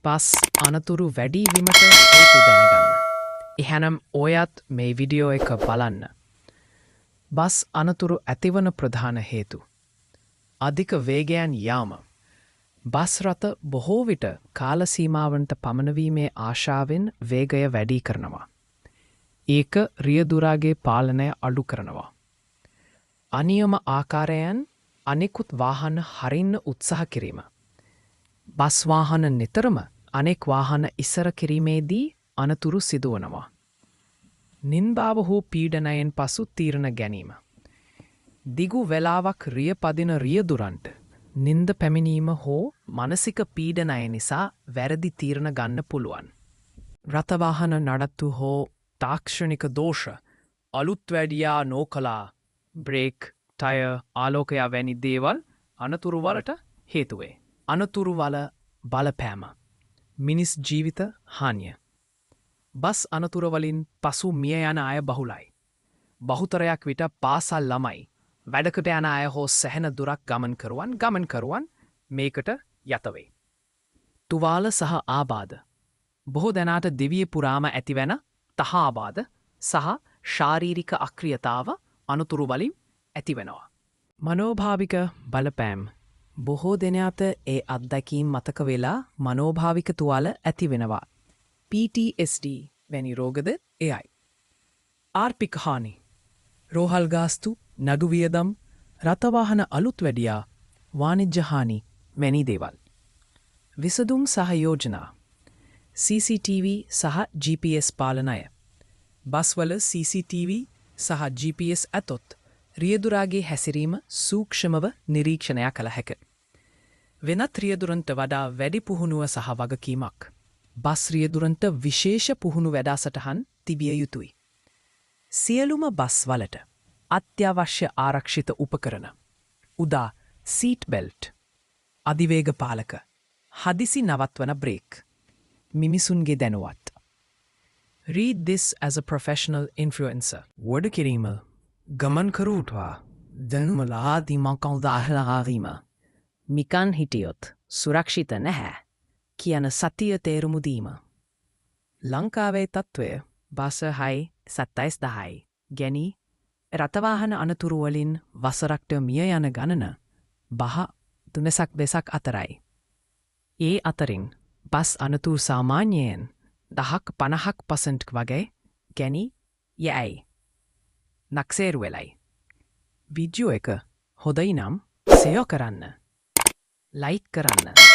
Bus අනතුරු වැඩි වීමට හේතු දැනගන්න. එහෙනම් ඔයත් මේ වීඩියෝ එක බලන්න. බස් අනතුරු ඇතිවන ප්‍රධාන හේතු. අධික වේගයන් යාම. බස් රථ බොහෝ විට කාල සීමාවන්ට පමනවීමේ ආශාවෙන් වේගය වැඩි කරනවා. ඒක රියදුරාගේ පාලනය අඩු කරනවා. අනියම ආකාරයන් අනෙකුත් වාහන හරින්න උත්සාහ කිරීම. බස් වාහන නිතරම අනෙක් වාහන ඉස්සර කිරීමේදී අනතුරු සිදුවනවා. නින්දාව හෝ පීඩනයෙන් පසු තීරණ ගැනීම. දිගු වෙලාවක් රිය පදින රියදුරන්ට නින්ද පැමිණීම හෝ මානසික පීඩනය නිසා වැරදි තීරණ ගන්න පුළුවන්. රථවාහන නඩත්තු හෝ තාක්ෂණික දෝෂ, අලුත්වැඩියා නොකලා, බ්‍රේක්, ටයර්, ආලෝකය වැනි දේවල් අනතුරු වලට හේතු වේ. අනතුරු වල බලපෑම. මිනිස් ජීවිත හානිය. බස් අනතුරු වලින් පසු මිය යන අය බහුලයි. බහුතරයක් විට පාසල් ළමයි, වැඩකට යන අය හෝ සැහෙන දුරක් ගමන්කරුවන් මේකට යට වේ. තුවාල සහ ආබාධ. බොහෝ දෙනාට දිවිය පුරාම ඇතිවන තහාබාධ සහ ශාරීරික අක්‍රියතාව අනතුරු වලින් ඇතිවෙනවා. මනෝභාවික බලපෑම්. බොහෝ දෙනාට ඒ අත්දැකීම් මතක වෙලා මනෝභාවික තුවාල ඇති වෙනවා. PTSD වැනි රෝගද එයයි. ආර්ථික හානි. රෝහල් ගාස්තු, නඩු වියදම්, රථවාහන අලුත්වැඩියා, වාණිජ්‍ය හානි වැනි දේවල්. විසඳුම් සහ යෝජනා. CCTV සහ GPS පාලනය. බස්වල CCTV සහ GPS ඇතොත් රියදුරාගේ හැසිරීම සූක්ෂමව නිරීක්ෂණය කළ හැක. වෙනත් රියදුරන්ට වඩා වැඩි පුහුණුව සහ වගකීමක්. බස් රියදුරන්ට විශේෂ පුහුණු වැඩසටහන් තිබිය යුතුයි. සියලුම බස් වලට අත්‍යවශ්‍ය ආරක්ෂිත උපකරණ. උදා සීට් බෙල්ට්, අධිවේග පාලක, හදිසි නවත්වන බ්‍රේක්, මිනිසුන්ගේ දැනුවත්. Read this as a professional influencer. වැඩ කිරීම, ගමන්කරුවන්ට දැනුම ලාදීමකල්දාහලාරීම. නිකන් හිටියොත් සුරක්ෂිත නැහැ කියන සත්‍යය තේරුම් දීම. ලංකාවේ තත්ත්වය බස් හයි සත්තයිස් 10යි ගැනි රථවාහන අනතුරු වලින් වසරකට මිය යන ගණන බහ තුනසක් දෙසක් අතරයි. ඒ අතරින් බස් අනතුරු සාමාන්‍යයෙන් 10ක් 50ක්% වගේ ගැනි යැයි. නක්සේරු වෙලයි. වීඩියෝ එක හොඳයි නම් ෂෙයා කරන්න. ලයික් කරන්න.